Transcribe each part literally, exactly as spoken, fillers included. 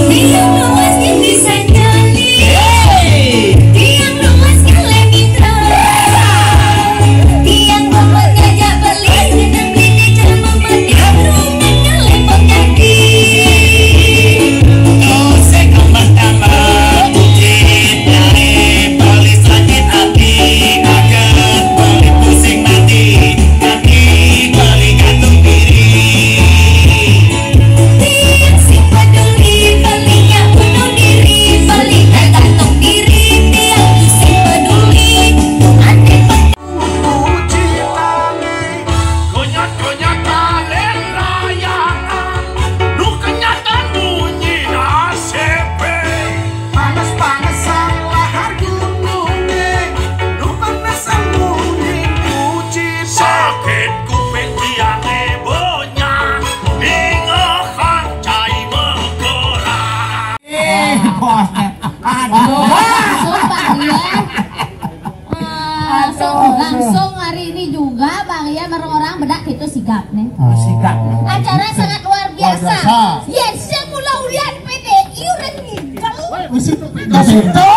Tiang luas kan bisa nyali. Tiang luas kan lagi terang. Tiang bapak ngajak beli, genep beli di jalan memanjang, rumah kan lepot kaki. Kau sekolah tambah, bukit dari paling sakit hati, agar paling pusing mati. Tapi paling gantung diri. Tiang sing peduli, paling nyak bunuh diri, paling nyak gantung diri, tiang sing peduli. Andai Konyot-konyot kalen layangan, lu kenyatan bunyi nasib. Panas-panesan lahar gunungé, lu panesan kuning kucing. Sakit kuping tiangé bonyah, ningehang cai mekerang. Eh, bos. Aduh. Sumpah, iya. Langsung, langsung hari ini juga Bang Ian bareng orang bedak itu sigap nih. Oh, sigap. Acara sangat luar biasa. Luar biasa. Yes, yang mula ulian P D I udah ngigel. Usut ke situ.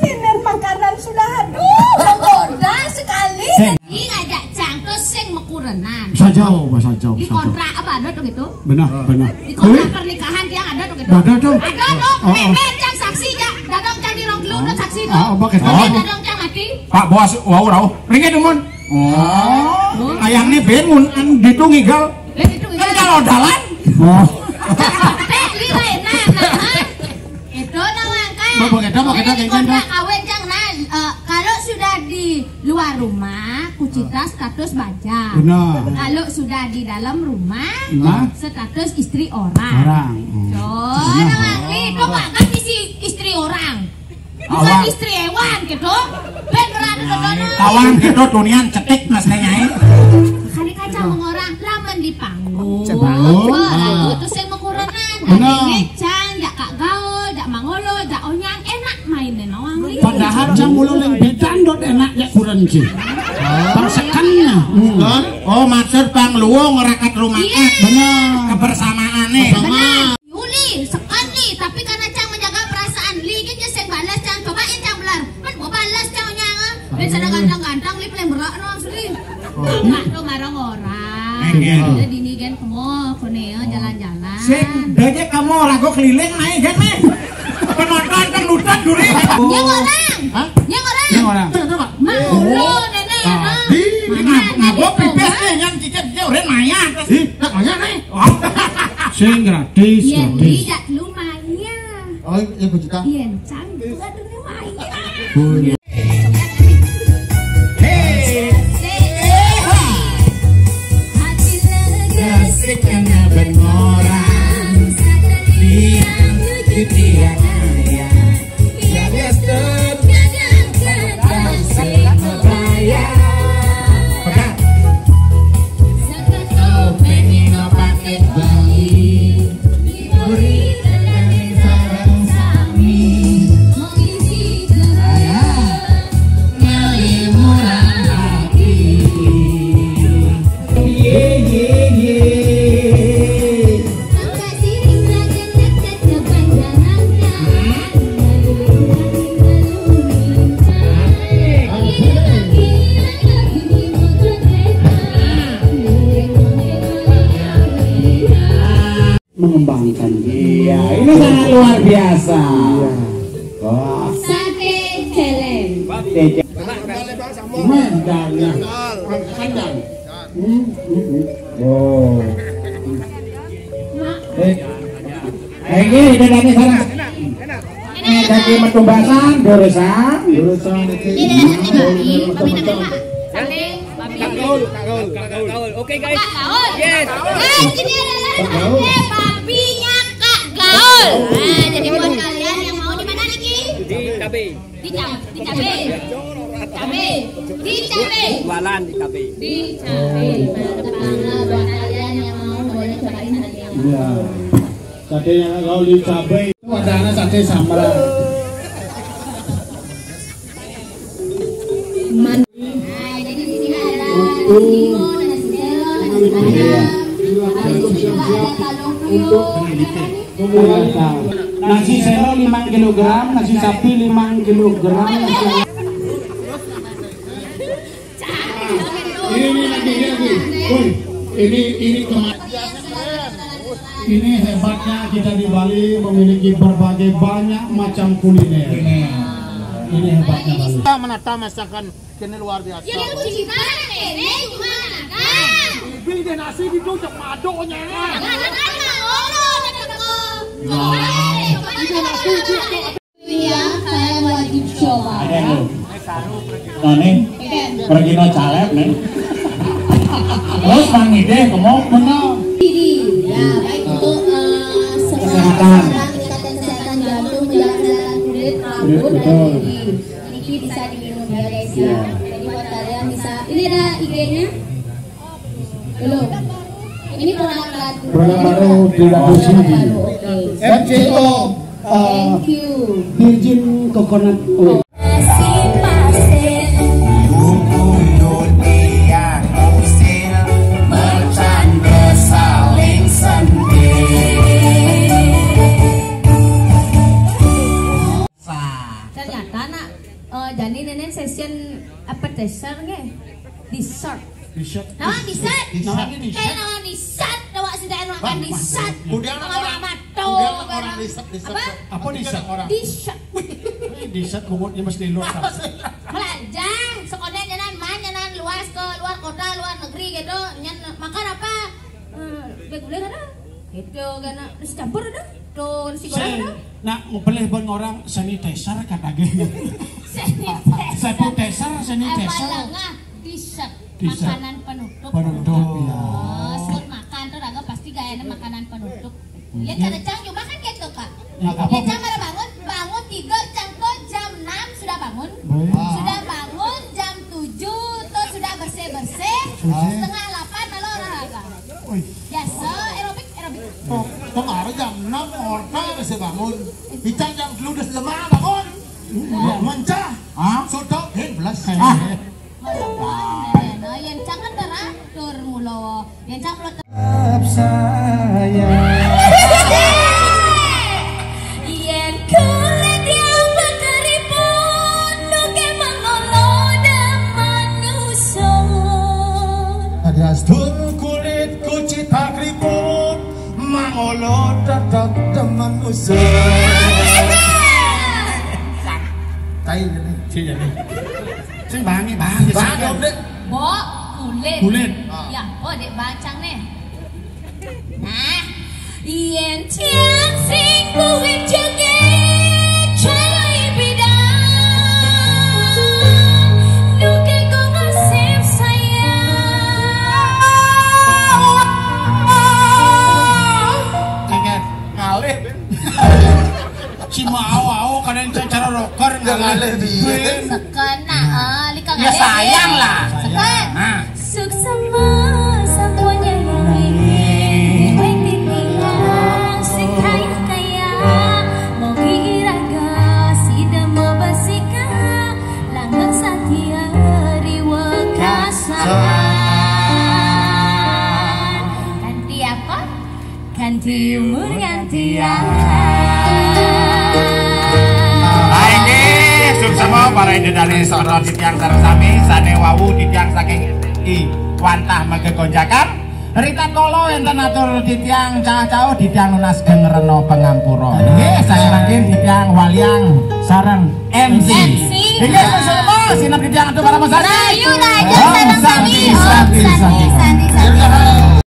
Ini makanan sudah, aduh, menggoda sekali. Ini ngajak cang tuh sing mekurenan. Saja, Mas, saja. Di kontrak apa ada tuh gitu? Benar, benar. Di kontrak pernikahan dia ada tuh gitu. Ada tuh. Ada tuh. Oh, oh. Memen cang saksi ya. Dadong cang di rong kilo udah saksi tuh. Oh, oke. Dadong cang mati. Pak Bos, wau rauh. Ringin, Mun. Oh. Ayang nih, Ben, Mun, an gitu ngigal. Ben, itu kan ngigal. Kalau dalan. Oh. Teh, li lain, nah, nah, nah. Itu nawang kan. Bapak kita, Bapak kita, Jadi, kayak kontrak gitu. Kawin, cang, nah, eh, kalau sudah di luar rumah, kucita status bajang. Benar. Kalau sudah di dalam rumah, nah, status istri orang. Orang. Hmm. Tuh, benar. Nawang, li, itu Pak, kan isi istri orang. Bukan awang. Istri hewan gitu. Ben berada di sana. Tawang gitu tunian cetik mas nyai. Kali kaca mengorang lamen di panggung. Panggung. Wah, ah. Itu sing mekurenan. Benar. Ngecang, jak kak gaul, jak mangolo, jak onyang, enak mainin orang nih. Padahal cang mulu leng bedan dot enak jak kuren sih. Pang sekennya. Hmm. Oh, maksud pang luwung rakat rumah. Iya. Benar. Kebersamaan nih. Bersama. Yuli, sekan li, tapi karena cang menjaga perasaan li, kan dia sing balas cang, coba yang cang belar, kan gua balas cang nyang, ah. Ben sada ganteng-ganteng li, paling berak no, asli. Enggak tuh marang orang. Oke. Jadi ini kan kamu, kone ya, jalan-jalan. Sing, danya kamu ragu keliling naik kan nih. Penonton kan lutan duri. Nyang orang. Hah? Nyang orang. Nyang orang. Tuh, tuh, Pak. Mang Ulo, nenek, ah. Di, di, nah, nah, gua pipis nih, yang cicip dia udah nanya. Ih, tak nanya nih. Sing gratis, iya, gratis. Iya, lumayan. Oh, iya, Bu Cita. Iya, cantik. Aduh, lumayan. Punya. Hei. Hati lega. Asik karena bermoral. Diam, diam, ya. Mengembangkan. Iya, ini sangat luar biasa. Iya. Wah. Sate celeng. Sate celeng. Mendangnya. Kandang. Hmm, hmm, hmm. Oh. Eh. Eh, ini bedanya sana. Eh, dadi metu basan, durusang. Durusang iki. Ini dari sini, Pak. Ini, Pak. Samping, Pak. Kak Gaul, Kak Gaul, Kak Gaul. Oke, guys. Kak Gaul. Yes. Guys, ini adalah Kak Gaul. Sate babinya Kak Gaul. Nah, jadi buat kalian yang mau di mana, Niki? Di Cabe. Di Cab-, di Cabe. Cabe. Di Cabe. Jualan di Cabe. Di Cabe. Mantap banget buat kalian yang mau boleh cobain hari ini. Iya. Sate yang kau di Cabe. Itu ada anak sate samra. Man-, nah, jadi di sini ada nasi timun, nasi telur, nasi padang. Silakan untuk siap-siap untuk memulai. Nasi selo lima kilogram, nasi sapi lima kilogram, nasi Ini, ini lagi, ini lagi. Woi, ini, ini kema-, ini hebatnya kita di Bali memiliki berbagai banyak macam kuliner. Ini hebatnya Bali. Kita menata masakan kene luar biasa. Ya, lu gimana, Nek? Gimana, Kak? Ibu de nasi gitu, cek madonya. Nah, nah, nah, nah, oh, tetep kok. Nah. Ibu de nasi gitu. Ya, kalian wajib coba. Ada lu. Nah, nih. Oke. Pergi no caleb, nih. Terus Mang Ide kemok bener. Ini, ya, baik untuk, eh, kesehatan. Kesehatan, meningkatkan kesehatan jantung, menjaga kesehatan kulit, rambut, dan gigi. Ini bisa diminum ya, guys, ya. Iya. Jadi buat kalian bisa, ini ada I G-nya? Belum. Ini produk baru. Produk baru, tidak bersih. Produk baru, oke. M C O, uh, thank you. Virgin coconut oil. Ternyata nak, eh, jani nenen session appetizer nggih. Dessert. Dessert. Naon dessert? Naon dessert? Kayak naon dessert? Nawa sudah makan dessert. Kudiang orang, kudiang orang dessert, dessert. Apa? Apa dessert? Orang. Dessert. Wih, dessert lumutnya mesti luar. Melanjang, sekolah nyanan, main nyanan, luas ke luar kota, luar negeri gitu. Nyan makan apa? Eh, guling ada? Gitu kan. Terus campur ada? Tuh, si goreng ada? Nak, mau beli buat orang sanitizer kata gini. Sanitizer. Sanitizer, sanitizer. Emang lengah, dessert. Dessert. Makanan penutup. Penutup, ya. Oh, sebut makan tuh raga pasti gayanya makanan penutup. Ya, cara Cang juga kan gitu, Kak. Ya, apa? Ya, Cang pada bangun, bangun tidur, Cang tuh jam enam sudah bangun. Baik. Sudah bangun jam tujuh tuh sudah bersih-bersih, bersih. Setengah delapan lalu olahraga. Wih. Biasa, aerobik, aerobik. Oh, kemarin jam enam orta bisa bangun. Icang jam dulu udah lemah bangun. Mencah. Hah? Sodok, heh, belas. Ah. Nah, yang cakep teratur mulu. Yang cakep tetap saya. Yen kulit yang berkeriput, nuke mengolo dan manusun. Ada astur kulitku cita keriput, mangolo tetap teman musuh. Tai ini, sih jadi. Sing bangi, bangi. Bangi, Dek. Mbok, kulit. Kulit. Ya, oh, Dek bacang nih. Nah, yen tiang sing kuwi joget cara bidang, nuke kok nasib saya. Ingat, ngalih. Si mau au kadang cara rocker ngalih. Ngalih dia. Seken, nah, eh, lika ngalih. Ya, sayang lah. Seken. Nah. Suksema sampun nyanyi, kowe titiang sing kaya-kaya, mugi iraga sida mabasika, langgeng satia riwekasan. Kanthi apa? Kanthi umur nganti akhir. Baik, nggih, suksema para ida dane soto titiang sareng sami, sane wau titiang saking I Wantah Mega Konjakan. Rita Kolo enten atur titiang cah cauh, titiang nunas geng rena pangampura. Nggih, saking mangkin titiang Waliang sareng M C. M C. Inggih, suksema, sineb titiang atur para pasasi. Rahayu, rahayu, Om sareng Santi, sami. Santi, Om Santi, Santi. Santi, Santi.